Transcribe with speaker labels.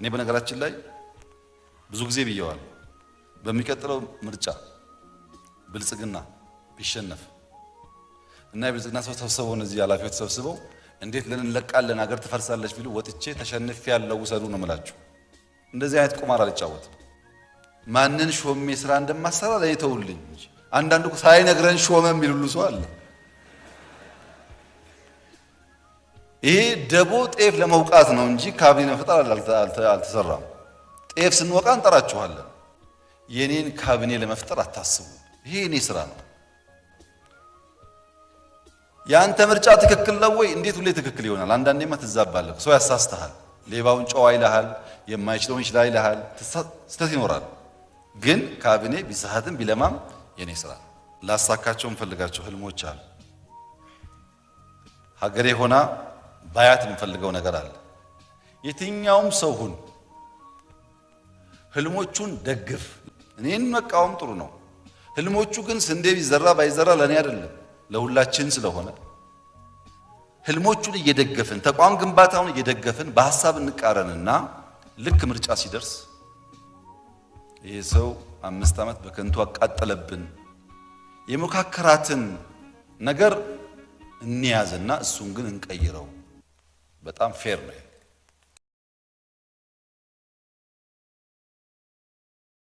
Speaker 1: እኔ በነገራችን ላይ ብዙ ጊዜ ብየዋል። በሚቀጥለው ምርጫ ብልጽግና ቢሸነፍ እና የብልጽግና ሰው ተሰብስበው እነዚህ ኃላፊዎች ተሰብስበው እንዴት እንለቃለን ሀገር ትፈርሳለች ቢሉ ወጥቼ ተሸንፌ ያለው ውሰዱ ነው የምላችሁ። እንደዚህ አይነት ቁማር አልጫወትም። ማንን ሾሜ ስራ እንደማሰራ ላይ ተውልኝ። አንዳንዱ ሳይነግረን ሾመ የሚል ሁሉ ሰው አለ። ይሄ ደቦ ጤፍ ለመውቃት ነው እንጂ ካቢኔ መፍጠር አልተሰራም። ጤፍ ስንወቃ እንጠራችኋለን። የኔን ካቢኔ ለመፍጠር አታስቡ። ይሄ የኔ ስራ ነው። የአንተ ምርጫ ትክክል ነው ወይ? እንዴት ሁሌ ትክክል ይሆናል? አንዳንዴማ ትዛባለህ። ሰው ያሳስተሃል። ሌባውን ጨዋ ይልሃል፣ የማይችለውን ይችላል ይልሃል። ስህተት ይኖራል። ግን ካቢኔ ቢሳሳትም ቢለማም የኔ ስራ ነው። ላሳካቸው የምፈልጋቸው ህልሞች አሉ። ሀገሬ ሆና ባያት የምፈልገው ነገር አለ። የትኛውም ሰው ሁን ህልሞቹን ደግፍ። እኔን መቃወም ጥሩ ነው። ህልሞቹ ግን ስንዴ ቢዘራ ባይዘራ ለእኔ አይደለም ለሁላችን ስለሆነ ህልሞቹን እየደገፍን ተቋም ግንባታውን እየደገፍን በሀሳብ እንቃረንና ልክ ምርጫ ሲደርስ ይህ ሰው 5 ዓመት በከንቱ አቃጠለብን የመካከራትን ነገር እንያዝና እሱን ግን እንቀይረው። በጣም fair ነው።